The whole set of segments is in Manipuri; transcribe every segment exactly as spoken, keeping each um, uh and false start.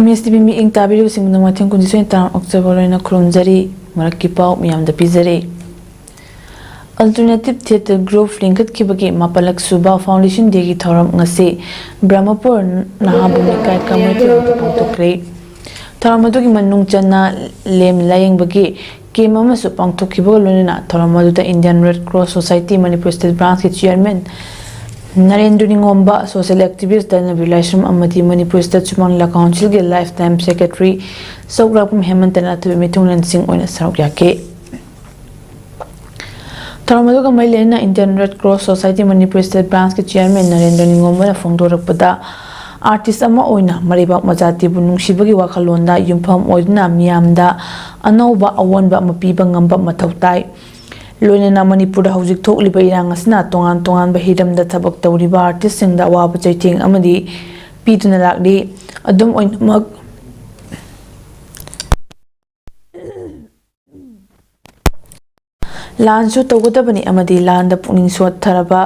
ꯃꯤꯁ ꯇꯤꯚꯤ ꯃꯤꯠꯌꯦꯡ ꯇꯥꯕꯤꯔꯤꯕꯁꯤꯡ ꯄꯨꯝꯅꯃꯛ ꯊꯦꯡ ꯀꯨꯟꯅꯤꯊꯣꯏ ꯇꯔꯥ ꯑꯣꯛꯇꯣꯕꯔ ꯑꯣꯏꯅ ꯈꯨꯔꯨꯝꯖꯔꯤ꯫ ꯃꯔꯛꯀꯤ ꯄꯥꯎ ꯃꯤꯌꯥꯝꯗ ꯄꯤꯖꯔꯤ꯫ Alternative Theatre Group ꯂꯤꯡꯈꯠꯈꯤꯕꯒꯤ ꯃꯥꯄꯜꯂꯛ ꯁꯨꯕ Foundation Day ꯒꯤ ꯊꯧꯔꯝ ꯉꯁꯤ ꯕ꯭ꯔꯍꯃꯄꯨꯔ ꯅꯍꯥꯕꯨꯝ ꯂꯩꯀꯥꯏ ꯀꯝꯃ꯭ꯌꯨꯅꯤꯇꯤ ꯍꯣꯜꯗ ꯄꯥꯡꯊꯣꯛꯈ꯭ꯔꯦ꯫ ꯊꯧꯔꯝ ꯑꯗꯨꯒꯤ ꯃꯅꯨꯡ ꯆꯟꯅ ꯂꯦꯝ ꯂꯥꯏꯌꯦꯡꯕꯒꯤ ꯀꯦꯝ ꯑꯃꯁꯨ ꯄꯥꯡꯊꯣꯛꯈꯤꯕꯒ ꯂꯣꯏꯅꯅ ꯊꯧꯔꯝ ꯑꯗꯨꯗ Indian Red Cross Society Manipur State Branch ꯀꯤ Chairman ꯅꯔꯦꯟꯗ꯭ꯔ ꯅꯤꯉꯣꯝꯕ, social activist ꯙꯅꯕꯤꯔ ꯂꯥꯏꯁ꯭ꯔꯝ ꯑꯃꯗꯤ Manipur State Sumang Lila Council ꯒꯤ Lifetime Secretary ꯆꯧꯔꯥꯛꯄꯝ ꯍꯦꯃꯟꯇꯅ ꯑꯊꯣꯏꯕ ꯃꯤꯊꯨꯡꯂꯦꯟꯁꯤꯡ ꯑꯣꯏꯅ ꯁꯔꯨꯛ ꯌꯥꯈꯤ꯫ ꯊꯧꯔꯝ ꯑꯗꯨꯒ ꯃꯔꯤ ꯂꯩꯅꯅ Indian Red Cross Society Manipur State Branch ꯀꯤ Chairman ꯅꯔꯦꯟꯗ꯭ꯔ ꯅꯤꯉꯣꯝꯕꯅ ꯐꯣꯡꯗꯣꯔꯛꯄꯗ, artist ꯑꯃ ꯑꯣꯏꯅ ꯃꯔꯩꯕꯥꯛ ꯃꯖꯥꯇꯤꯕꯨ ꯅꯨꯡꯁꯤꯕꯒꯤ ꯋꯥꯈꯜꯂꯣꯟꯗ ꯌꯨꯝꯐꯝ ꯑꯣꯏꯗꯨꯅ ꯃꯤꯌꯥꯝꯗ ꯑꯅꯧꯕ ꯑꯑꯣꯟꯕ ꯑꯃ ꯄꯤꯕ ꯉꯝꯕ ꯃꯊꯧ ꯇꯥꯏ꯫ ꯂꯣꯏꯅꯅ ꯃꯅꯤꯄꯨꯔꯗ ꯍꯧꯖꯤꯛ ꯊꯣꯛꯂꯤꯕ ꯏꯔꯥꯡ ꯑꯁꯤꯅ ꯇꯣꯉꯥꯟ ꯇꯣꯉꯥꯟꯕ ꯍꯤꯔꯝꯗ ꯊꯕꯛ ꯇꯧꯔꯤꯕ artist ꯁꯤꯡꯗ ꯑꯋꯥꯕ ꯆꯩꯊꯦꯡ ꯑꯃꯗꯤ ꯄꯤꯗꯨꯅ ꯂꯥꯛꯂꯤ꯫ ꯑꯗꯨꯝ ꯑꯣꯏꯅꯃꯛ, ꯂꯥꯟꯁꯨ ꯇꯧꯒꯗꯕꯅꯤ ꯑꯃꯗꯤ ꯂꯥꯟꯗ ꯄꯨꯛꯅꯤꯡ ꯁꯣꯠꯊꯔꯕ,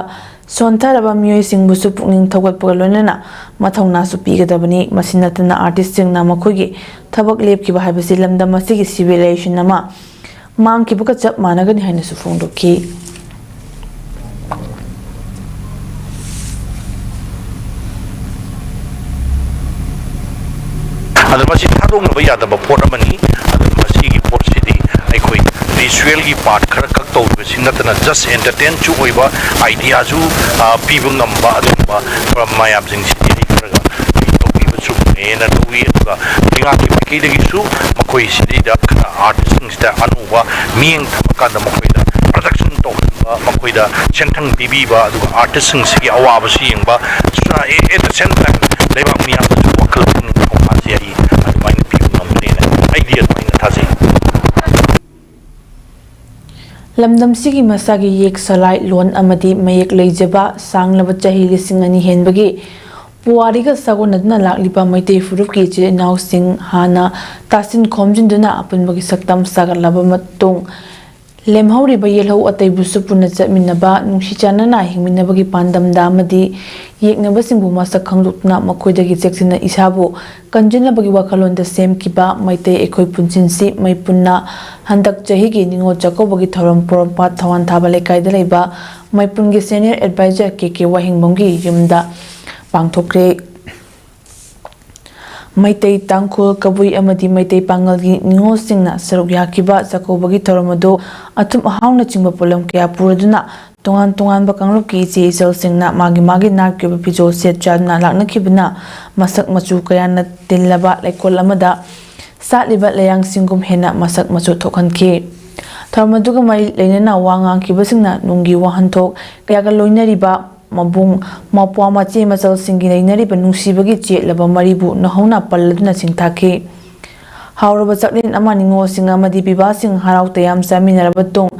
ꯁꯣꯟꯊꯔꯕ ꯃꯤꯑꯣꯏꯁꯤꯡꯕꯨꯁꯨ ꯄꯨꯛꯅꯤꯡ ꯊꯧꯒꯠꯄꯒ ꯂꯣꯏꯅꯅ ꯃꯊꯧꯅꯥꯁꯨ ꯄꯤꯒꯗꯕꯅꯤ꯫ ꯃꯁꯤ ꯅꯠꯇꯅ artist ꯁꯤꯡꯅ ꯃꯈꯣꯏꯒꯤ ꯊꯕꯛ ꯂꯦꯞꯈꯤꯕ ꯍꯥꯏꯕꯁꯤ ꯂꯝꯗꯝ ꯑꯁꯤꯒꯤ civilization ꯑꯃ ꯃꯥꯡꯈꯤꯕꯒ ꯆꯞ ꯃꯥꯟꯅꯒꯅꯤ ꯍꯥꯏꯅꯁꯨ ꯐꯣꯡꯗꯣꯛꯈꯤ꯫ ꯑꯗꯨ ꯃꯁꯤ ꯊꯥꯗꯣꯛꯅꯕ ꯌꯥꯗꯕ ꯄꯣꯠ ꯑꯃꯅꯤ꯫ ꯑꯗꯨ ꯃꯁꯤꯒꯤ ꯄꯣꯠꯁꯤꯗꯤ ꯑꯩꯈꯣꯏ ritual ꯒꯤ part ꯈꯔ ꯈꯛ ꯇꯧꯕꯁꯤ ꯅꯠꯇꯅ, just entertain ꯁꯨ ꯑꯣꯏꯕ idea ꯁꯨ, ꯑ, ꯄꯤꯕ ꯉꯝꯕ ꯑꯗꯨꯒꯨꯝꯕ ꯃꯌꯥꯝꯁꯤꯡꯁꯤꯗꯤ ꯑꯩ ꯈꯔꯒ ꯇꯧꯕꯤꯕ ꯆꯨꯝꯃꯦꯅ ꯂꯧꯏ꯫ ꯑꯗꯨꯒ ꯂꯩꯉꯥꯛꯀꯤ ꯃꯥꯏꯀꯩꯗꯒꯤꯁꯨ ꯃꯈꯣꯏꯁꯤꯗꯩꯗ ꯈꯔ artist ꯁꯤꯡꯁꯤꯗ ꯑꯅꯧꯕ ꯃꯤꯠꯌꯦꯡ ꯊꯝꯃꯀꯥꯟꯗ ꯃꯈꯣꯏꯗ production ꯇꯧꯍꯟꯕ, ꯃꯈꯣꯏꯗ ꯁꯦꯟꯊꯪ ꯄꯤꯕꯤꯕ, ꯑꯗꯨꯒ artist ꯁꯤꯡꯁꯤꯒꯤ ꯑꯋꯥꯕꯁꯨ ꯌꯦꯡꯕ, at the same time ꯂꯩꯕꯥꯛ ꯃꯤꯌꯥꯝꯗꯁꯨ ꯋꯥꯈꯜ ꯄꯨꯛꯅꯤꯡ ꯊꯧꯅꯥꯁꯦ ꯑꯩ ꯑꯗꯨꯃꯥꯏꯅ ꯄꯤꯕ ꯉꯝꯒꯅꯦꯅ ꯑꯩꯗꯤ ꯑꯗꯨꯃꯥꯏꯅ ꯊꯥꯖꯩ꯫ ꯂꯝꯗꯝꯁꯤꯒꯤ ꯃꯁꯥꯒꯤ ꯌꯦꯛ ꯁꯂꯥꯏ, ꯂꯣꯟ ꯑꯃꯗꯤ ꯃꯌꯦꯛ ꯂꯩꯖꯕ ꯁꯥꯡꯂꯕ ꯆꯍꯤ ꯂꯤꯁꯤꯡ ꯑꯅꯤ ꯍꯦꯟꯕꯒꯤ ꯄꯨꯋꯥꯔꯤꯒ ꯁꯥꯒꯣꯟꯅꯗꯨꯅ ꯂꯥꯛꯂꯤꯕ ꯃꯩꯇꯩ ꯐꯨꯔꯨꯞꯀꯤ ꯏꯆꯤꯜ ꯏꯅꯥꯎꯁꯤꯡ ꯍꯥꯟꯅ ꯇꯥꯁꯤꯟ ꯈꯣꯝꯖꯤꯟꯗꯨꯅ ꯑꯄꯨꯟꯕꯒꯤ ꯁꯛꯇꯝ ꯁꯥꯒꯠꯂꯕ ꯃꯇꯨꯡ, ꯂꯦꯝꯍꯧꯔꯤꯕ ꯌꯦꯜꯍꯧ ꯑꯇꯩꯕꯨꯁꯨ ꯄꯨꯟꯅ ꯆꯠꯃꯤꯟꯅꯕ, ꯅꯨꯡꯁꯤ ꯆꯥꯟꯅꯅ ꯍꯤꯡꯃꯤꯟꯅꯕꯒꯤ ꯄꯥꯟꯗꯝꯗ ꯑꯃꯗꯤ ꯌꯦꯛꯅꯕꯁꯤꯡꯕꯨ ꯃꯁꯛ ꯈꯪꯗꯣꯛꯇꯨꯅ ꯃꯈꯣꯏꯗꯒꯤ ꯆꯦꯛꯁꯤꯟꯅ ꯏꯁꯥꯕꯨ ꯀꯟꯖꯅꯕꯒꯤ ꯋꯥꯈꯜꯂꯣꯟꯗ ꯁꯦꯝꯈꯤꯕ ꯃꯩꯇꯩ ꯑꯩꯈꯣꯏ ꯄꯨꯟꯁꯤꯟꯁꯤ ꯃꯩꯄꯨꯟꯅ ꯍꯟꯗꯛ ꯆꯍꯤꯒꯤ ꯅꯤꯉꯣꯜ ꯆꯥꯛꯀꯧꯕꯒꯤ ꯊꯧꯔꯝ ꯄꯣꯔꯣꯝꯄꯥꯠ ꯊꯋꯥꯟ ꯊꯥꯕ ꯂꯩꯀꯥꯏꯗ ꯂꯩꯕ ꯃꯩꯄꯨꯟꯒꯤ senior advisor ꯀꯦ ꯀꯦ ꯋꯥꯍꯦꯡꯕꯝꯒꯤ ꯌꯨꯝꯗ ꯄꯥꯡꯊꯣꯛꯈ꯭ꯔꯦ꯫ ꯃꯩꯇꯩ, ꯇꯥꯡꯈꯨꯜ, ꯀꯕꯨꯏ ꯑꯃꯗꯤ ꯃꯩꯇꯩ ꯄꯥꯉꯜꯒꯤ ꯅꯤꯉꯣꯜꯁꯤꯡꯅ ꯁꯔꯨꯛ ꯌꯥꯈꯤꯕ ꯆꯥꯛꯀꯧꯕꯒꯤ ꯊꯧꯔꯝ ꯑꯗꯨ ꯑꯊꯨꯝ ꯑꯍꯥꯎꯅꯆꯤꯡꯕ ꯄꯣꯠꯂꯝ ꯀꯌꯥ ꯄꯨꯔꯗꯨꯅ ꯇꯣꯉꯥꯟ ꯇꯣꯉꯥꯟꯕ ꯀꯥꯡꯂꯨꯞꯀꯤ ꯏꯆꯦ ꯏꯆꯜꯁꯤꯡꯅ ꯃꯥꯒꯤ ꯃꯥꯒꯤ ꯅꯥꯠꯀꯤ ꯑꯣꯏꯕ ꯐꯤꯖꯣꯜ ꯁꯦꯠ ꯆꯥꯗꯨꯅ ꯂꯥꯛꯅꯈꯤꯕꯅ ꯃꯁꯛ ꯃꯆꯨ ꯀꯌꯥꯅ ꯇꯤꯜꯂꯕ ꯂꯩꯀꯣꯜ ꯑꯃꯗ ꯁꯥꯠꯂꯤꯕ ꯂꯩꯔꯥꯡꯁꯤꯡꯒꯨꯝ ꯍꯦꯟꯅ ꯃꯁꯛ ꯃꯆꯨ ꯊꯣꯛꯍꯟꯈꯤ꯫ ꯊꯧꯔꯝ ꯑꯗꯨꯒ ꯃꯔꯤ ꯂꯩꯅꯅ ꯋꯥ ꯉꯥꯡꯈꯤꯕꯁꯤꯡꯅ ꯅꯨꯡꯒꯤ ꯋꯥꯍꯟꯊꯣꯛ ꯀꯌꯥꯒ ꯂꯣꯏꯅꯔꯤꯕ ꯃꯕꯨꯡ, ꯃꯧꯄ꯭ꯋꯥ, ꯃꯆꯦ ꯃꯆꯜꯁꯤꯡꯒꯤ ꯂꯩꯅꯔꯤꯕ ꯅꯨꯡꯁꯤꯕꯒꯤ ꯆꯦꯠꯂꯕ ꯃꯔꯤꯕꯨ ꯅꯧꯍꯧꯅ ꯄꯜꯂꯗꯨꯅ ꯆꯤꯡꯊꯥꯈꯤ꯫ ꯍꯥꯎꯔꯕ ꯆꯥꯛꯂꯦꯟ ꯑꯃ ꯅꯤꯉꯣꯜꯁꯤꯡ ꯑꯃꯗꯤ ꯄꯤꯕꯥꯁꯤꯡ ꯍꯔꯥꯎ ꯇꯌꯥꯝ ꯆꯥꯃꯤꯟꯅꯔꯕ ꯇꯨꯡ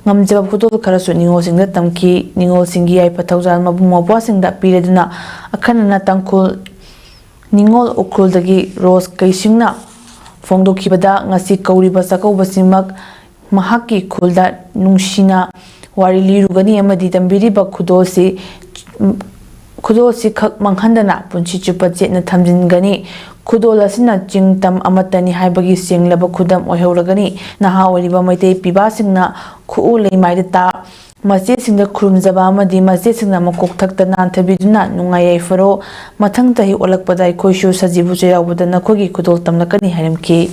ꯉꯝꯖꯕ ꯈꯨꯗꯣꯜ ꯈꯔꯁꯨ ꯅꯤꯉꯣꯜꯁꯤꯡꯗ ꯇꯝꯈꯤ꯫ ꯅꯤꯉꯣꯜꯁꯤꯡꯒꯤ ꯌꯥꯏꯐ ꯊꯧꯖꯥꯜ ꯃꯕꯨꯡ ꯃꯧꯄ꯭ꯋꯥꯁꯤꯡꯗ ꯄꯤꯔꯗꯨꯅ ꯑꯈꯟꯅꯅ ꯇꯥꯡꯈꯨꯜ ꯅꯤꯉꯣꯜ ꯎꯈ꯭ꯔꯨꯜꯗꯒꯤ ꯔꯣꯁ ꯀꯩꯁꯤꯡꯅ ꯐꯣꯡꯗꯣꯛꯈꯤꯕꯗ, ꯉꯁꯤ ꯀꯧꯔꯤꯕ ꯆꯥꯛꯀꯧꯕꯁꯤꯃꯛ ꯃꯍꯥꯛꯀꯤ ꯈꯨꯜꯗ ꯅꯨꯡꯁꯤꯅ ꯋꯥꯔꯤ ꯂꯤꯔꯨꯒꯅꯤ ꯑꯃꯗꯤ ꯇꯝꯕꯤꯔꯤꯕ ꯈꯨꯗꯣꯜꯁꯤ, ꯈꯨꯗꯣꯜꯁꯤ ꯈꯛ ꯃꯥꯡꯍꯟꯗꯅ ꯄꯨꯟꯁꯤ ꯆꯨꯞꯄ ꯆꯦꯠꯅ ꯊꯝꯖꯤꯟꯒꯅꯤ꯫ ꯈꯨꯗꯣꯜ ꯑꯁꯤꯅ ꯆꯤꯡ ꯇꯝ ꯑꯃꯠꯇꯅꯤ ꯍꯥꯏꯕꯒꯤ ꯁꯦꯡꯂꯕ ꯈꯨꯗꯝ ꯑꯣꯏꯍꯧꯔꯒꯅꯤ꯫ ꯅꯍꯥ ꯑꯣꯏꯔꯤꯕ ꯃꯩꯇꯩ ꯄꯤꯕꯥꯁꯤꯡꯅ ꯈꯨꯎ ꯂꯩꯃꯥꯏꯗ ꯇꯥ ꯃꯆꯦꯁꯤꯡꯗ ꯈꯨꯔꯨꯝꯖꯕ ꯑꯃꯗꯤ ꯃꯆꯦꯁꯤꯡꯅ ꯃꯀꯣꯛ ꯊꯛꯇ ꯅꯥꯟꯊꯕꯤꯗꯨꯅ ꯅꯨꯡꯉꯥꯏ ꯌꯥꯏꯐꯔꯣ꯫ ꯃꯊꯪ ꯆꯍꯤ ꯑꯣꯜꯂꯛꯄꯗ ꯑꯩꯈꯣꯏꯁꯨ ꯁꯖꯤꯕꯨ ꯆꯩꯔꯥꯎꯕꯗ ꯅꯈꯣꯏꯒꯤ ꯈꯨꯗꯣꯜ ꯇꯝꯂꯛꯀꯅꯤ ꯍꯥꯏꯔꯝꯈꯤ꯫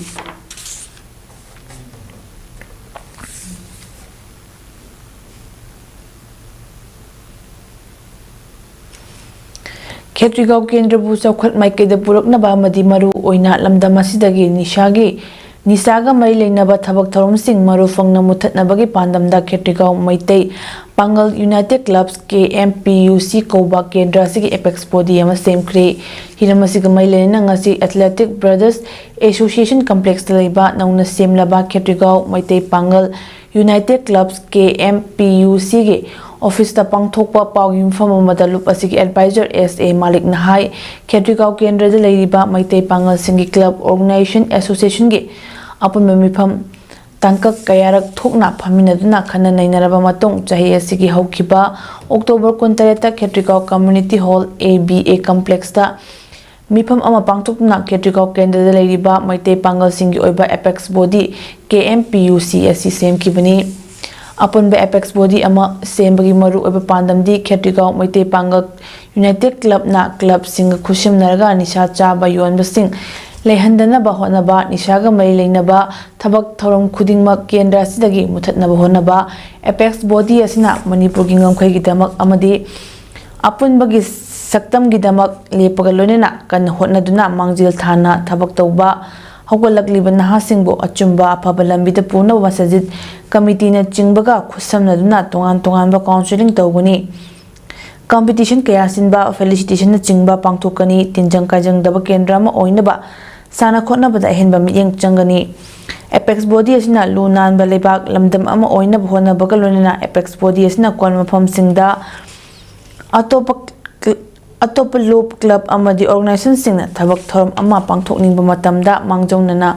ꯈꯦꯇ꯭ꯔꯤꯒꯥꯎ ꯀꯦꯟꯗ꯭ꯔꯕꯨ ꯆꯥꯎꯈꯠ ꯃꯥꯏꯀꯩꯗ ꯄꯨꯔꯛꯅꯕ ꯑꯃꯗꯤ ꯃꯔꯨ ꯑꯣꯏꯅ ꯂꯝꯗꯝ ꯑꯁꯤꯗꯒꯤ ꯅꯤꯁꯥꯒꯤ, ꯅꯤꯁꯥꯒ ꯃꯔꯤ ꯂꯩꯅꯕ ꯊꯕꯛ ꯊꯧꯔꯝꯁꯤꯡ ꯃꯔꯨ ꯐꯪꯅ ꯃꯨꯊꯠꯅꯕꯒꯤ ꯄꯥꯟꯗꯝꯗ ꯈꯦꯇ꯭ꯔꯤꯒꯥꯎ ꯃꯩꯇꯩ ꯄꯥꯡꯒꯜ United Clubs, K M P U C ꯀꯧꯕ ꯀꯦꯟꯗ꯭ꯔ ꯑꯁꯤꯒꯤ apex body ꯑꯃ ꯁꯦꯝꯈ꯭ꯔꯦ꯫ ꯍꯤꯔꯝ ꯑꯁꯤꯒ ꯃꯔꯤ ꯂꯩꯅꯅ ꯉꯁꯤ Athletic Brothers Association Complexꯇ ꯂꯩꯕ ꯅꯧꯅ ꯁꯦꯝꯂꯕ ꯈꯦꯇ꯭ꯔꯤꯒꯥꯎ ꯃꯩꯇꯩ ꯄꯥꯡꯒꯜ United Clubs, K M P U Cꯒꯤ officeꯇ ꯄꯥꯡꯊꯣꯛꯄ ꯄꯥꯎꯒꯤ ꯃꯤꯐꯝ ꯑꯃꯗ ꯂꯨꯞ ꯑꯁꯤꯒꯤ advisor S A ꯃꯥꯂꯤꯛꯅ ꯍꯥꯏ, ꯈꯦꯇ꯭ꯔꯤꯒꯥꯎ ꯀꯦꯟꯗ꯭ꯔꯗ ꯂꯩꯔꯤꯕ ꯃꯩꯇꯩ ꯄꯥꯡꯒꯜꯁꯤꯡꯒꯤ club organization associationꯒꯤ ꯑꯄꯨꯟꯕ ꯃꯤꯐꯝ ꯇꯥꯡꯀꯛ ꯀꯌꯥꯔꯛ ꯊꯣꯛꯅ ꯐꯝꯃꯤꯟꯅꯗꯨꯅ ꯈꯟꯅ ꯅꯩꯅꯔꯕ ꯃꯇꯨꯡ, ꯆꯍꯤ ꯑꯁꯤꯒꯤ ꯍꯧꯈꯤꯕ ꯑꯣꯛꯇꯣꯕꯔ ꯀꯨꯟꯇꯔꯦꯠꯇ Khetrigao community hall, A B A ꯀꯝꯄ꯭ꯂꯦꯛꯁꯇ ꯃꯤꯐꯝ ꯑꯃ ꯄꯥꯡꯊꯣꯛꯇꯨꯅ ꯈꯦꯇ꯭ꯔꯤꯒꯥꯎ ꯀꯦꯟꯗ꯭ꯔꯗ ꯂꯩꯔꯤꯕ ꯃꯩꯇꯩ ꯄꯥꯡꯒꯜꯁꯤꯡꯒꯤ ꯑꯣꯏꯕ apex body, K M P U C ꯑꯁꯤ ꯁꯦꯝꯈꯤꯕꯅꯤ꯫ ꯑꯄꯨꯟꯕ ꯑꯦꯄꯦꯛꯁ ꯕꯣꯗꯤ ꯑꯃ ꯁꯦꯝꯕꯒꯤ ꯃꯔꯨꯑꯣꯏꯕ ꯄꯥꯟꯗꯝꯗꯤ ꯈꯦꯇ꯭ꯔꯤꯒꯥꯎ ꯃꯩꯇꯩ ꯄꯥꯡꯒꯜ ꯌꯨꯅꯥꯏꯇꯦꯗ ꯀ꯭ꯂꯕꯅ ꯀ꯭ꯂꯕꯁꯤꯡꯒ ꯈꯨꯠꯁꯝꯅꯔꯒ ꯅꯤꯁꯥ ꯆꯥꯕ ꯌꯣꯟꯕꯁꯤꯡ ꯂꯩꯍꯟꯗꯅꯕ ꯍꯣꯠꯅꯕ, ꯅꯤꯁꯥꯒ ꯃꯔꯤ ꯂꯩꯅꯕ ꯊꯕꯛ ꯊꯧꯔꯝ ꯈꯨꯗꯤꯡꯃꯛ ꯀꯦꯟꯗ꯭ꯔ ꯑꯁꯤꯗꯒꯤ ꯃꯨꯊꯠꯅꯕ ꯍꯣꯠꯅꯕ, ꯑꯦꯄꯦꯛꯁ ꯕꯣꯗꯤ ꯑꯁꯤꯅ ꯃꯅꯤꯄꯨꯔꯒꯤ ꯉꯝꯈꯩꯒꯤꯗꯃꯛ ꯑꯃꯗꯤ ꯑꯄꯨꯟꯕꯒꯤ ꯁꯛꯇꯝꯒꯤꯗꯃꯛ ꯂꯦꯞꯄꯒ ꯂꯣꯏꯅꯅ ꯀꯟꯅ ꯍꯣꯠꯅꯗꯨꯅ ꯃꯥꯡꯖꯤꯜ ꯊꯥꯅ ꯊꯕꯛ ꯇꯧꯕ, ꯍꯧꯒꯠꯂꯛꯂꯤꯕ ꯅꯍꯥꯁꯤꯡꯕꯨ ꯑꯆꯨꯝꯕ ꯑꯐꯕ ꯂꯝꯕꯤꯗ ꯄꯨꯅꯕ ꯃꯁꯖꯤꯗ ꯀꯃꯤꯇꯤꯅꯆꯤꯡꯕꯒ ꯈꯨꯠꯁꯝꯅꯗꯨꯅ ꯇꯣꯉꯥꯟ ꯇꯣꯉꯥꯟꯕ ꯀꯥꯎꯟꯁꯤꯂꯤꯡ ꯇꯧꯒꯅꯤ꯫ ꯀꯝꯄꯤꯇꯤꯁꯟ ꯀꯌꯥ ꯁꯤꯟꯕ, ꯐꯦꯂꯤꯁꯤꯇꯦꯁꯟꯅꯆꯤꯡꯕ ꯄꯥꯡꯊꯣꯛꯀꯅꯤ꯫ ꯇꯤꯟꯖꯪ ꯀꯥꯏꯖꯪꯗꯕ ꯀꯦꯟꯗ꯭ꯔ ꯑꯃ ꯑꯣꯏꯅꯕ ꯁꯥꯟꯅ ꯈꯣꯠꯅꯕꯗ ꯑꯍꯦꯟꯕ ꯃꯤꯠꯌꯦꯡ ꯆꯪꯒꯅꯤ꯫ ꯑꯦꯄꯦꯛꯁ ꯕꯣꯗꯤ ꯑꯁꯤꯅ ꯂꯨ ꯅꯥꯟꯕ ꯂꯩꯕꯥꯛ ꯂꯝꯗꯝ ꯑꯃ ꯑꯣꯏꯅꯕ ꯍꯣꯠꯅꯕꯒ ꯂꯣꯏꯅꯅ ꯑꯦꯄꯦꯛꯁ ꯕꯣꯗꯤ ꯑꯁꯤꯅ ꯀꯣꯟ ꯃꯐꯝꯁꯤꯡꯗ ꯑꯇꯣꯞꯄ ꯑꯇꯣꯞꯄ ꯂꯨꯞ ꯀ꯭ꯂꯕ ꯑꯃꯗꯤ ꯑꯣꯔꯒꯅꯥꯏꯖꯦꯁꯟꯁꯤꯡꯅ ꯊꯕꯛ ꯊꯧꯔꯝ ꯑꯃ ꯄꯥꯡꯊꯣꯛꯅꯤꯡꯕ ꯃꯇꯝꯗ ꯃꯥꯡꯖꯧꯅꯅ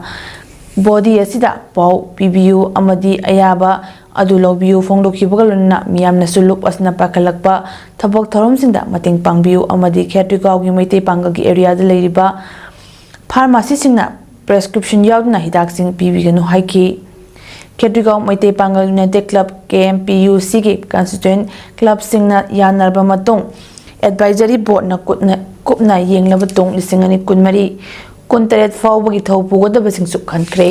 ꯕꯣꯗꯤ ꯑꯁꯤꯗ ꯄꯥꯎ ꯄꯤꯕꯤꯌꯨ ꯑꯃꯗꯤ ꯑꯌꯥꯕ ꯑꯗꯨ ꯂꯧꯕꯤꯌꯨ ꯐꯣꯡꯗꯣꯛꯈꯤꯕꯒ ꯂꯣꯏꯅꯅ ꯃꯤꯌꯥꯝꯅꯁꯨ ꯂꯨꯞ ꯑꯁꯤꯅ ꯄꯥꯏꯈꯠꯂꯛꯄ ꯊꯕꯛ ꯊꯧꯔꯝꯁꯤꯡꯗ ꯃꯇꯦꯡ ꯄꯥꯡꯕꯤꯌꯨ ꯑꯃꯗꯤ ꯈꯦꯇ꯭ꯔꯤꯒꯥꯎꯒꯤ ꯃꯩꯇꯩ ꯄꯥꯡꯒꯜꯒꯤ ꯑꯦꯔꯤꯌꯥꯗ ꯂꯩꯔꯤꯕ ꯐꯥꯔꯃꯥꯁꯤꯁꯤꯡꯅ ꯄ꯭ꯔꯦꯁꯀ꯭ꯔꯤꯞꯁꯟ ꯌꯥꯎꯗꯅ ꯍꯤꯗꯥꯛꯁꯤꯡ ꯄꯤꯕꯤꯒꯅꯨ ꯍꯥꯏꯈꯤ꯫ ꯈꯦꯇ꯭ꯔꯤꯒꯥꯎ ꯃꯩꯇꯩ ꯄꯥꯡꯒꯜ United club, K M P U Cꯒꯤ ꯀꯟꯁꯇꯤꯇ꯭ꯌꯨꯌꯦꯟ ꯀ꯭ꯂꯕꯁꯤꯡꯅ ꯌꯥꯅꯔꯕ ꯃꯇꯨꯡ, ꯑꯦꯗꯚꯥꯏꯖꯔꯤ ꯕꯣꯔꯗꯅ ꯀꯨꯞꯅ, ꯀꯨꯞꯅ ꯌꯦꯡꯂꯕ ꯇꯨꯡ ꯂꯤꯁꯤꯡ ꯑꯅꯤ ꯀꯨꯟꯃꯔꯤ ꯀꯨꯟꯇꯔꯦꯠ ꯐꯥꯎꯕꯒꯤ ꯊꯧ ꯄꯨꯒꯗꯕꯁꯤꯡꯁꯨ ꯈꯟꯈ꯭ꯔꯦ꯫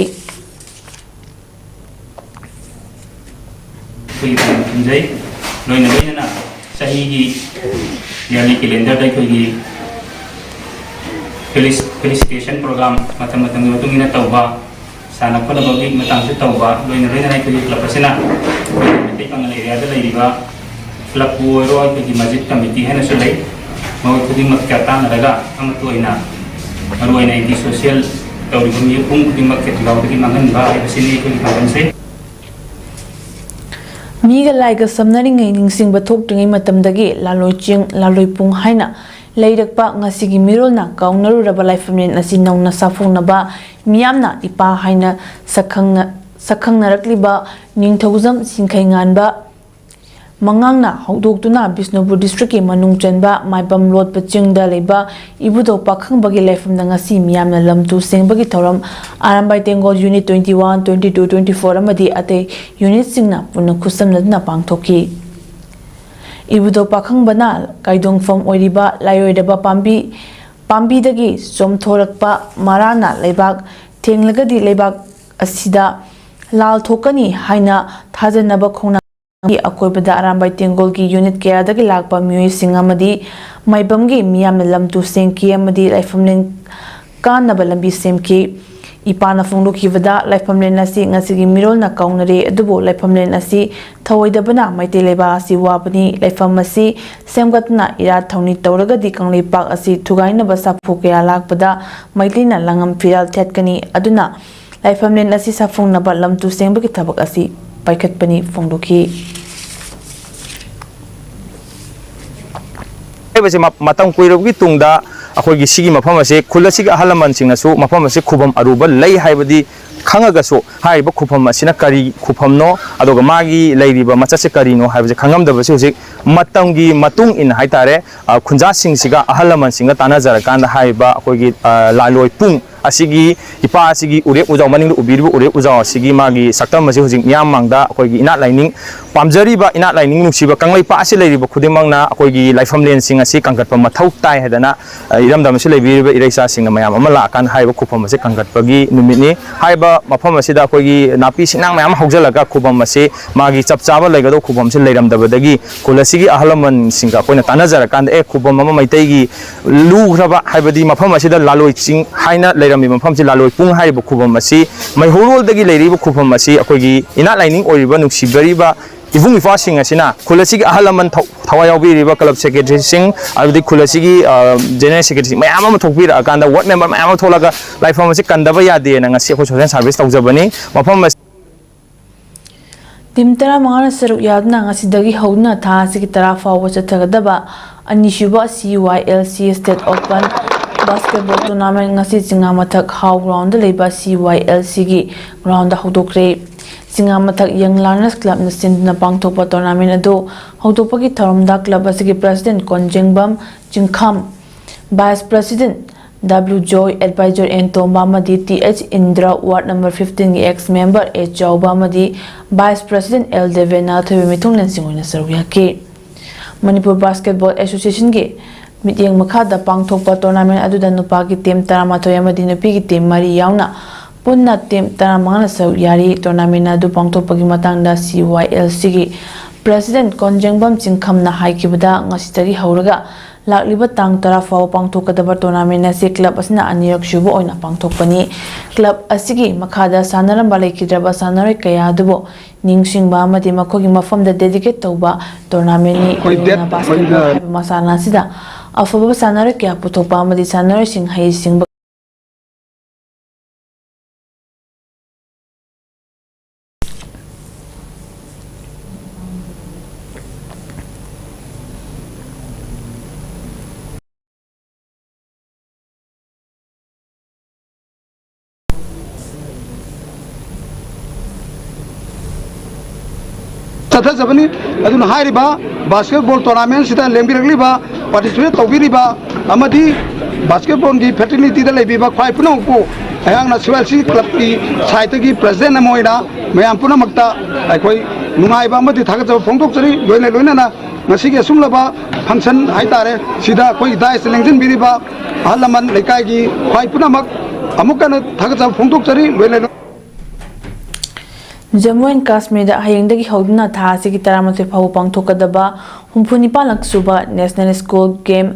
ꯑꯩꯈꯣꯏꯒꯤ ꯄꯥꯟꯗꯝ ꯊꯝꯖꯩ꯫ ꯂꯣꯏꯅ ꯂꯣꯏꯅꯅ ꯆꯍꯤꯒꯤ yearly calendarꯗ ꯑꯩꯈꯣꯏꯒꯤ ꯐꯦꯂꯤꯁ-, ꯐꯦꯂꯤꯁꯤꯇꯦꯁꯟ ꯄ꯭ꯔꯣꯒ꯭ꯔꯥꯝ ꯃꯇꯝ ꯃꯇꯝꯒꯤ ꯃꯇꯨꯡ ꯏꯟꯅ ꯇꯧꯕ, ꯁꯥꯟꯅ ꯈꯣꯠꯅꯕꯒꯤ ꯃꯇꯥꯡꯁꯨ ꯇꯧꯕ, ꯂꯣꯏꯅ ꯂꯣꯏꯅꯅ ꯑꯩꯈꯣꯏꯒꯤ ꯀ꯭ꯂꯕ ꯑꯁꯤꯅ ꯑꯩꯈꯣꯏꯒꯤ ꯃꯩꯇꯩ ꯄꯥꯉꯜ ꯑꯦꯔꯤꯌꯥꯗ ꯂꯩꯔꯤꯕ ꯀ꯭ꯂꯕꯄꯨ ꯑꯣꯏꯔꯣ, ꯑꯩꯈꯣꯏꯒꯤ ꯃꯁꯖꯤꯗ ꯀꯃꯤꯇꯤ ꯍꯥꯏꯅꯁꯨ ꯂꯩ, ꯃꯈꯣꯏ ꯈꯨꯗꯤꯡꯃꯛꯀ ꯇꯥꯟꯅꯔꯒ ꯑꯃꯠꯇ ꯑꯣꯏꯅ ꯃꯔꯨꯑꯣꯏꯅ ꯑꯦꯟꯇꯤ ꯁꯣꯁꯤꯌꯦꯜ ꯇꯧꯔꯤꯕ ꯃꯤꯄꯨꯝ ꯈꯨꯗꯤꯡꯃꯛ ꯈꯦꯇ꯭ꯔꯤꯒꯥꯎꯗꯒꯤ ꯃꯥꯡꯍꯟꯕ ꯍꯥꯏꯕꯁꯤꯅꯤ ꯑꯩꯈꯣꯏꯒꯤ ꯄꯥꯟꯗꯝꯁꯦ꯫ ꯃꯤꯒ ꯂꯥꯏꯒ ꯁꯝꯅꯔꯤꯉꯩ, ꯅꯤꯡꯁꯤꯡꯕ ꯊꯣꯛꯇ꯭ꯔꯤꯉꯩ ꯃꯇꯝꯗꯒꯤ ꯂꯥꯂꯣꯏ ꯆꯤꯡ, ꯂꯥꯂꯣꯏ ꯄꯨꯡ ꯍꯥꯏꯅ ꯂꯩꯔꯛꯄ ꯉꯁꯤꯒꯤ ꯃꯤꯔꯣꯜꯅ ꯀꯥꯎꯅꯔꯨꯔꯕ ꯂꯥꯏꯐꯝꯂꯦꯟ ꯑꯁꯤ ꯅꯧꯅ ꯁꯥꯐꯣꯡꯅꯕ, ꯃꯤꯌꯥꯝꯅ ꯏꯄꯥ ꯍꯥꯏꯅ ꯁꯛꯈꯪꯅ-, ꯁꯛꯈꯪꯅꯔꯛꯂꯤꯕ ꯅꯤꯡꯊꯧꯖꯝ ꯁꯤꯡꯈꯩꯉꯥꯟꯕ ꯃꯉꯥꯡꯅ ꯍꯧꯗꯣꯛꯇꯨꯅ ꯕꯤꯁꯅꯨꯄꯨꯔ ꯗꯤꯁꯇ꯭ꯔꯤꯛꯀꯤ ꯃꯅꯨꯡ ꯆꯟꯕ ꯃꯥꯏꯕꯝ ꯂꯣꯠꯄ ꯆꯤꯡꯗ ꯂꯩꯕ ꯏꯕꯨꯙꯧ ꯄꯥꯈꯪꯕꯒꯤ ꯂꯥꯏꯐꯝꯗ ꯉꯁꯤ ꯃꯤꯌꯥꯝꯅ ꯂꯝ ꯇꯨ ꯁꯦꯡꯕꯒꯤ ꯊꯧꯔꯝ Arambai Tenggol unit twenty one, twenty two, twenty four ꯑꯃꯗꯤ ꯑꯇꯩ ꯌꯨꯅꯤꯠꯁꯤꯡꯅ ꯄꯨꯟꯅ ꯈꯨꯠꯁꯝꯅꯗꯨꯅ ꯄꯥꯡꯊꯣꯛꯈꯤ꯫ ꯏꯕꯨꯙꯧ ꯄꯥꯈꯪꯕꯅ ꯀꯥꯏꯗꯣꯡꯐꯝ ꯑꯣꯏꯔꯤꯕ ꯂꯥꯏꯑꯣꯏꯔꯕ ꯄꯥꯝꯕꯤ ꯄꯥꯝꯕꯤꯗꯒꯤ ꯆꯣꯝꯊꯣꯔꯛꯄ ꯃꯔꯥꯅ ꯂꯩꯕꯥꯛ ꯊꯦꯡꯂꯒꯗꯤ ꯂꯩꯕꯥꯛ ꯑꯁꯤꯗ ꯂꯥꯜ ꯊꯣꯛꯀꯅꯤ ꯍꯥꯏꯅ ꯊꯥꯖꯅꯕ ꯈꯣꯡꯅꯥꯡꯒꯤ ꯑꯀꯣꯏꯕꯗ ꯑꯔꯥꯝꯕꯥꯏ ꯇꯦꯡꯒꯣꯜꯒꯤ ꯌꯨꯅꯤꯠ ꯀꯌꯥꯗꯒꯤ ꯂꯥꯛꯄ ꯃꯤꯑꯣꯏꯁꯤꯡ ꯑꯃꯗꯤ ꯃꯥꯏꯕꯝꯒꯤ ꯃꯤꯌꯥꯝꯅ ꯂꯝ ꯇꯨ ꯁꯦꯡꯈꯤ ꯑꯃꯗꯤ ꯂꯥꯏꯐꯝꯂꯦꯟ ꯀꯥꯅꯕ ꯂꯝꯕꯤ ꯁꯦꯝꯈꯤ꯫ ꯏꯄꯥꯅ ꯐꯣꯡꯗꯣꯛꯈꯤꯕꯗ, ꯂꯥꯏꯐꯝꯂꯦꯟ ꯑꯁꯤ ꯉꯁꯤꯒꯤ ꯃꯤꯔꯣꯜꯅ ꯀꯥꯎꯅꯔꯦ, ꯑꯗꯨꯕꯨ ꯂꯥꯏꯐꯝꯂꯦꯟ ꯑꯁꯤ ꯊꯧꯑꯣꯏꯗꯕꯅ ꯃꯩꯇꯩ ꯂꯩꯕꯥꯛ ꯑꯁꯤ ꯋꯥꯕꯅꯤ꯫ ꯂꯥꯏꯐꯝ ꯑꯁꯤ ꯁꯦꯝꯒꯠꯇꯨꯅ ꯏꯔꯥꯠ ꯊꯧꯅꯤ ꯇꯧꯔꯒꯗꯤ ꯀꯪꯂꯩꯄꯥꯛ ꯑꯁꯤ ꯊꯨꯒꯥꯏꯅꯕ ꯁꯥꯐꯨ ꯀꯌꯥ ꯂꯥꯛꯄꯗ ꯃꯩꯇꯩꯅ ꯂꯪꯉꯝ ꯐꯤꯔꯥꯜ ꯊꯦꯠꯀꯅꯤ꯫ ꯑꯗꯨꯅ ꯂꯥꯏꯐꯝꯂꯦꯟ ꯑꯁꯤ ꯁꯥꯐꯣꯡꯅꯕ ꯂꯝ ꯇꯨ ꯁꯦꯡꯕꯒꯤ ꯊꯕꯛ ꯑꯁꯤ ꯄꯥꯏꯈꯠꯄꯅꯤ ꯐꯣꯡꯗꯣꯛꯈꯤ꯫ ꯍꯥꯏꯕꯁꯤ ꯃ- ꯃꯇꯝ ꯀꯨꯏꯔꯕꯒꯤ ꯇꯨꯡꯗ ꯑꯩꯈꯣꯏꯒꯤ ꯁꯤꯒꯤ ꯃꯐꯝ ꯑꯁꯤ, ꯈꯨꯜ ꯑꯁꯤꯒꯤ ꯑꯍꯜ ꯂꯃꯟꯁꯤꯡꯅꯁꯨ ꯃꯐꯝ ꯑꯁꯤ ꯈꯨꯕꯝ ꯑꯔꯨꯕ ꯂꯩ ꯍꯥꯏꯕꯗꯤ ꯈꯪꯉꯒꯁꯨ, ꯍꯥꯏꯔꯤꯕ ꯈꯨꯕꯝ ꯑꯁꯤꯅ ꯀꯔꯤ ꯈꯨꯕꯝꯅꯣ, ꯑꯗꯨꯒ ꯃꯥꯒꯤ ꯂꯩꯔꯤꯕ ꯃꯆꯠꯁꯦ ꯀꯔꯤꯅꯣ ꯍꯥꯏꯕꯁꯦ ꯈꯪꯉꯝꯗꯕꯁꯤ ꯍꯧꯖꯤꯛ ꯃꯇꯝꯒꯤ ꯃꯇꯨꯡ ꯏꯟꯅ ꯍꯥꯏꯇꯥꯔꯦ, ꯑ, ꯈꯨꯟꯖꯥꯁꯤꯡꯁꯤꯒ ꯑꯍꯜ ꯂꯃꯟꯁꯤꯡꯒ ꯇꯥꯟꯅꯖꯔꯀꯥꯟꯗ ꯍꯥꯏꯔꯤꯕ ꯑꯩꯈꯣꯏꯒꯤ, ꯑ, ꯂꯥꯂꯣꯏ ꯄꯨꯡ ꯑꯁꯤꯒꯤ ꯏꯄꯥ ꯑꯁꯤꯒꯤ ꯎꯔꯦꯞ ꯎꯖꯥꯎ, ꯃꯅꯤꯡꯗ ꯎꯕꯤꯔꯤꯕ ꯎꯔꯦꯞ ꯎꯖꯥꯎ ꯑꯁꯤꯒꯤ ꯃꯥꯒꯤ ꯁꯛꯇꯝ ꯑꯁꯤ ꯍꯧꯖꯤꯛ ꯃꯤꯌꯥꯝ ꯃꯥꯡꯗ ꯑꯩꯈꯣꯏꯒꯤ ꯏꯅꯥꯠ ꯂꯥꯏꯅꯤꯡ ꯄꯥꯝꯖꯔꯤꯕ, ꯏꯅꯥꯠ ꯂꯥꯏꯅꯤꯡ ꯅꯨꯡꯁꯤꯕ ꯀꯪꯂꯩꯄꯥꯛ ꯑꯁꯤ ꯂꯩꯔꯤꯕ ꯈꯨꯗꯤꯡꯃꯛꯅ ꯑꯩꯈꯣꯏꯒꯤ ꯂꯥꯏꯐꯝꯂꯦꯟꯁꯤꯡ ꯑꯁꯤ ꯀꯟꯈꯠꯄ ꯃꯊꯧ ꯇꯥꯏ ꯍꯥꯏꯗꯅ, ꯑ, ꯏꯔꯝꯗꯝ ꯑꯁꯤ ꯂꯩꯕꯤꯔꯤꯕ ꯏꯔꯩꯆꯥꯁꯤꯡꯅ ꯃꯌꯥꯝ ꯑꯃ ꯂꯥꯛꯑꯀꯥꯟꯗ ꯍꯥꯏꯔꯤꯕ ꯈꯨꯕꯝ ꯑꯁꯤ ꯀꯟꯈꯠꯄꯒꯤ ꯅꯨꯃꯤꯠꯅꯤ꯫ ꯍꯥꯏꯔꯤꯕ ꯃꯐꯝ ꯑꯁꯤꯗ ꯑꯩꯈꯣꯏꯒꯤ ꯅꯥꯄꯤ ꯁꯤꯡꯅꯥꯡ ꯃꯌꯥꯝ ꯑꯃ ꯍꯧꯖꯤꯜꯂꯒ ꯈꯨꯕꯝ ꯑꯁꯤ ꯃꯥꯒꯤ ꯆꯞ ꯆꯥꯕ ꯂꯩꯒꯗꯧꯕ ꯈꯨꯕꯝꯁꯤ ꯂꯩꯔꯝꯗꯕꯗꯒꯤ ꯈꯨꯜ ꯑꯁꯤꯒꯤ ꯑꯍꯜ ꯂꯃꯟꯁꯤꯡꯒ ꯑꯩꯈꯣꯏꯅ ꯇꯥꯟꯅꯖꯔꯀꯥꯟꯗ, ꯑꯦ, ꯈꯨꯕꯝ ꯑꯃ ꯃꯩꯇꯩꯒꯤ ꯂꯨꯈ꯭ꯔꯕ, ꯍꯥꯏꯕꯗꯤ ꯃꯐꯝ ꯑꯁꯤꯗ ꯂꯥꯂꯣꯏ ꯆꯤꯡ ꯍꯥꯏꯅ ꯂꯩꯔꯝꯃꯤꯕ ꯃꯐꯝꯁꯤ, ꯂꯥꯂꯣꯏ ꯄꯨꯡ ꯍꯥꯏꯔꯤꯕ ꯈꯨꯕꯝ ꯑꯁꯤ ꯃꯩꯍꯧꯔꯣꯜꯗꯒꯤ ꯂꯩꯔꯤꯕ ꯈꯨꯕꯝ ꯑꯁꯤ ꯑꯩꯈꯣꯏꯒꯤ ꯏꯅꯥꯠ ꯂꯥꯏꯅꯤꯡ ꯑꯣꯏꯔꯤꯕ ꯅꯨꯡꯁꯤꯖꯔꯤꯕ ꯏꯕꯨꯡ ꯏꯄ꯭ꯋꯥꯁꯤꯡ ꯑꯁꯤꯅ ꯈꯨꯜ ꯑꯁꯤꯒꯤ ꯑꯍꯜ ꯂꯃꯟ ꯊꯧ-, ꯊꯋꯥꯏ ꯌꯥꯎꯕꯤꯔꯤꯕ ꯀ꯭ꯂꯕ ꯁꯦꯀ꯭ꯔꯦꯇꯔꯤꯁꯤꯡ, ꯑꯗꯨꯗꯤ ꯈꯨꯜ ꯑꯁꯤꯒꯤ, ꯑ, ꯖꯦꯅꯔꯦꯜ ꯁꯦꯀ꯭ꯔꯦꯇꯔꯤ ꯃꯌꯥꯝ ꯑꯃ ꯊꯣꯛꯄꯤꯔꯛꯑꯀꯥꯟꯗ, ꯋꯥꯔꯗ ꯃꯦꯝꯕꯔ ꯃꯌꯥꯝ ꯑꯃ ꯊꯣꯛꯂꯒ ꯂꯥꯏꯐꯝ ꯑꯁꯤ ꯀꯟꯗꯕ ꯌꯥꯗꯦꯅ ꯉꯁꯤ ꯑꯩꯈꯣꯏ ꯁꯣꯁꯦꯜ ꯁꯥꯔꯚꯤꯁ ꯇꯧꯖꯕꯅꯤ꯫ ꯃꯐꯝ ꯑꯁꯤ ꯇꯤꯝ ꯇꯔꯥꯃꯉꯥꯅ ꯁꯔꯨꯛ ꯌꯥꯗꯨꯅ ꯉꯁꯤꯗꯒꯤ ꯍꯧꯗꯨꯅ ꯊꯥ ꯑꯁꯤꯒꯤ ꯇꯔꯥ ꯐꯥꯎꯕ ꯆꯠꯊꯒꯗꯕ ꯑꯅꯤꯁꯨꯕ C Y L C state open Basketball tournament ꯉꯁꯤ ꯆꯤꯉꯥꯃꯊꯛ ꯍꯥꯎ ground ꯗ ꯂꯩꯕ C Y L C ꯒꯤ ground ꯗ ꯍꯧꯗꯣꯛꯈ꯭ꯔꯦ꯫ ꯆꯤꯉꯥꯃꯊꯛ Young Learners Club ꯅ ꯁꯤꯟꯗꯨꯅ ꯄꯥꯡꯊꯣꯛꯄ tournament ꯑꯗꯨ ꯍꯧꯗꯣꯛꯄꯒꯤ ꯊꯧꯔꯝꯗ club ꯑꯁꯤꯒꯤ president ꯀꯣꯟꯖꯦꯡꯕꯝ ꯆꯤꯡꯈꯝ, vice president W Joy, advisor N ꯇꯣꯝꯕ ꯑꯃꯗꯤ T H ꯏꯟꯗ꯭ꯔ, ward number fifteen ꯒꯤ ex member A ꯆꯥꯎꯕ ꯑꯃꯗꯤ vice president L ꯗꯦꯕꯦꯅꯥꯊꯣꯏꯕ ꯃꯤꯊꯨꯡꯂꯦꯟꯁꯤꯡ ꯑꯣꯏꯅ ꯁꯔꯨꯛ ꯌꯥꯈꯤ꯫ ꯃꯅꯤꯄꯨꯔ Basketball Association ꯒꯤ ꯃꯤꯠꯌꯦꯡ ꯃꯈꯥꯗ ꯄꯥꯡꯊꯣꯛꯄ tournament ꯑꯗꯨꯗ ꯅꯨꯄꯥꯒꯤ team ꯇꯔꯥꯃꯥꯊꯣꯏ ꯑꯃꯗꯤ ꯅꯨꯄꯤꯒꯤ team ꯃꯔꯤ ꯌꯥꯎꯅ ꯄꯨꯟꯅ team ꯇꯔꯥꯃꯉꯥꯅ ꯁꯔꯨꯛ ꯌꯥꯔꯤ꯫ Tournament ꯑꯗꯨ ꯄꯥꯡꯊꯣꯛꯄꯒꯤ ꯃꯇꯥꯡꯗ C Y L C ꯒꯤ president ꯀꯣꯟꯖꯦꯡꯕꯝ ꯆꯤꯡꯈꯝꯅ ꯍꯥꯏꯈꯤꯕꯗ, ꯉꯁꯤꯗꯒꯤ ꯍꯧꯔꯒ ꯂꯥꯛꯂꯤꯕ ꯇꯥꯡ ꯇꯔꯥ ꯐꯥꯎꯕ ꯄꯥꯡꯊꯣꯛꯀꯗꯕ tournament ꯑꯁꯤ club ꯑꯁꯤꯅ ꯑꯅꯤꯔꯛ ꯁꯨꯕ ꯑꯣꯏꯅ ꯄꯥꯡꯊꯣꯛꯄꯅꯤ꯫ Club ꯑꯁꯤꯒꯤ ꯃꯈꯥꯗ ꯁꯥꯟꯅꯔꯝꯕ ꯂꯩꯈꯤꯗ꯭ꯔꯕ ꯁꯥꯟꯅꯔꯣꯏ ꯀꯌꯥ ꯑꯗꯨꯕꯨ ꯅꯤꯡꯁꯤꯡꯕ ꯑꯃꯗꯤ ꯃꯈꯣꯏꯒꯤ ꯃꯐꯝꯗ dedicate ꯇꯧꯕ tournament ꯅꯤ꯫ ꯑꯩꯈꯣꯏ ꯃꯔꯨꯑꯣꯏꯅ date basketball ꯑꯩꯈꯣꯏꯅ ꯍꯥꯏꯕ ꯃꯁꯥꯟꯅ ꯑꯁꯤꯗ ꯑꯐꯕ ꯁꯥꯟꯅꯔꯣꯏ ꯀꯌꯥ ꯄꯨꯊꯣꯛꯄ ꯑꯃꯗꯤ ꯁꯥꯟꯅꯔꯣꯏꯁꯤꯡ ꯍꯩꯁꯤꯡꯕ ꯆꯠꯊꯖꯕꯅꯤ꯫ ꯑꯗꯨꯅ ꯍꯥꯏꯔꯤꯕ basketball tournament ꯁꯤꯗ ꯂꯦꯡꯕꯤꯔꯛꯂꯤꯕ, participate ꯇꯧꯕꯤꯔꯤꯕ ꯑꯃꯗꯤ basketball ꯒꯤ fraternity ꯗ ꯂꯩꯕꯤꯕ ꯈ꯭ꯋꯥꯏ ꯄꯨꯝꯅꯃꯛꯄꯨ ꯑꯩꯍꯥꯛꯅ C Y L C club ꯀꯤ side ꯇꯒꯤ president ꯑꯃ ꯑꯣꯏꯅ ꯃꯌꯥꯝ ꯄꯨꯝꯅꯃꯛꯇ ꯑꯩꯈꯣꯏ ꯅꯨꯡꯉꯥꯏꯕ ꯑꯃꯗꯤ ꯊꯥꯒꯠꯆꯕ ꯐꯣꯡꯗꯣꯛꯆꯔꯤ꯫ ꯂꯣꯏꯅ ꯂꯣꯏꯅꯅ ꯉꯁꯤꯒꯤ ꯑꯁꯨꯝꯂꯕ function ꯍꯥꯏꯇꯥꯔꯦ, ꯁꯤꯗ ꯑꯩꯈꯣꯏꯒꯤ dais ꯇ ꯂꯦꯡꯁꯤꯟꯕꯤꯔꯤꯕ ꯑꯍꯜ ꯂꯃꯟ, ꯂꯩꯀꯥꯏꯒꯤ ꯈ꯭ꯋꯥꯏ ꯄꯨꯝꯅꯃꯛ ꯑꯃꯨꯛ ꯍꯟꯅ ꯊꯥꯒꯠꯆꯕ ꯐꯣꯡꯗꯣꯛꯆꯔꯤ꯫ ꯂꯣꯏꯅ ꯂꯣꯏ- ꯖꯝꯃꯨ ꯑꯦꯟ ꯀꯥꯁꯃꯤꯔꯗ ꯍꯌꯦꯡꯗꯒꯤ ꯍꯧꯗꯨꯅ ꯊꯥ ꯑꯁꯤꯒꯤ ꯇꯔꯥꯃꯥꯊꯣꯏ ꯐꯥꯎꯕ ꯄꯥꯡꯊꯣꯛꯀꯗꯕ ꯍꯨꯝꯐꯨ ꯅꯤꯄꯥꯟꯂꯛ ꯁꯨꯕ National School Game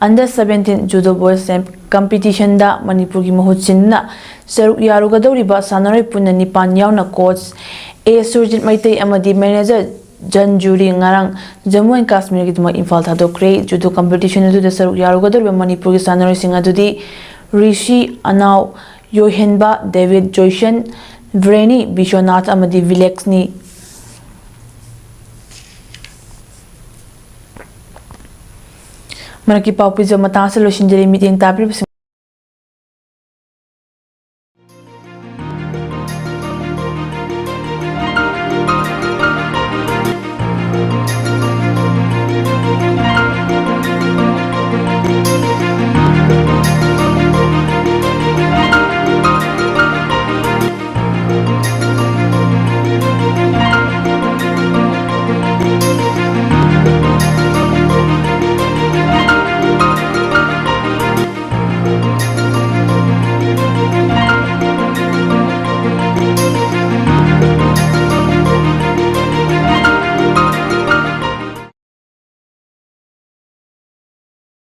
Under seventeen Judo Boys Champ competition ꯗ ꯃꯅꯤꯄꯨꯔꯒꯤ ꯃꯍꯨꯠ ꯁꯤꯟꯗꯨꯅ ꯁꯔꯨꯛ ꯌꯥꯔꯨꯒꯗꯧꯔꯤꯕ ꯁꯥꯟꯅꯔꯣꯏ ꯄꯨꯟꯅ ꯅꯤꯄꯥꯟ ꯌꯥꯎꯅ coach A ꯁꯨꯔꯖꯤꯠ ꯃꯩꯇꯩ ꯑꯃꯗꯤ manager ꯖꯟ ꯖꯨꯔꯤ ꯉꯔꯥꯡ ꯖꯝꯃꯨ ꯑꯦꯟ ꯀꯥꯁꯃꯤꯔꯒꯤꯗꯃꯛ ꯏꯝꯐꯥꯜ ꯊꯥꯗꯣꯛꯈ꯭ꯔꯦ꯫ Judo competition ꯑꯗꯨꯗ ꯁꯔꯨꯛ ꯌꯥꯔꯨꯒꯗꯧꯔꯤꯕ ꯃꯅꯤꯄꯨꯔꯒꯤ ꯁꯥꯟꯅꯔꯣꯏꯁꯤꯡ ꯑꯗꯨꯗꯤ ꯔꯤꯁꯤ ꯑꯅꯥꯎ, ꯌꯣꯏꯍꯦꯟꯕ ꯗꯦꯕꯤꯠ, ꯖꯣꯏꯁꯟ, ꯕ꯭ꯔꯦꯅꯤ, ꯕꯤꯁ꯭ꯋꯅꯥꯊ ꯑꯃꯗꯤ ꯚꯤꯂꯦꯛꯁꯅꯤ꯫ ꯍꯟꯗꯛꯀꯤ ꯄꯥꯎ ꯄꯤꯖꯕ ꯃꯇꯥꯡ ꯑꯁꯤꯗ ꯂꯣꯏꯁꯤꯟꯖꯔꯤ꯫ ꯃꯤꯠꯌꯦꯡ ꯇꯥꯕꯤꯔꯤꯕꯁꯤꯡ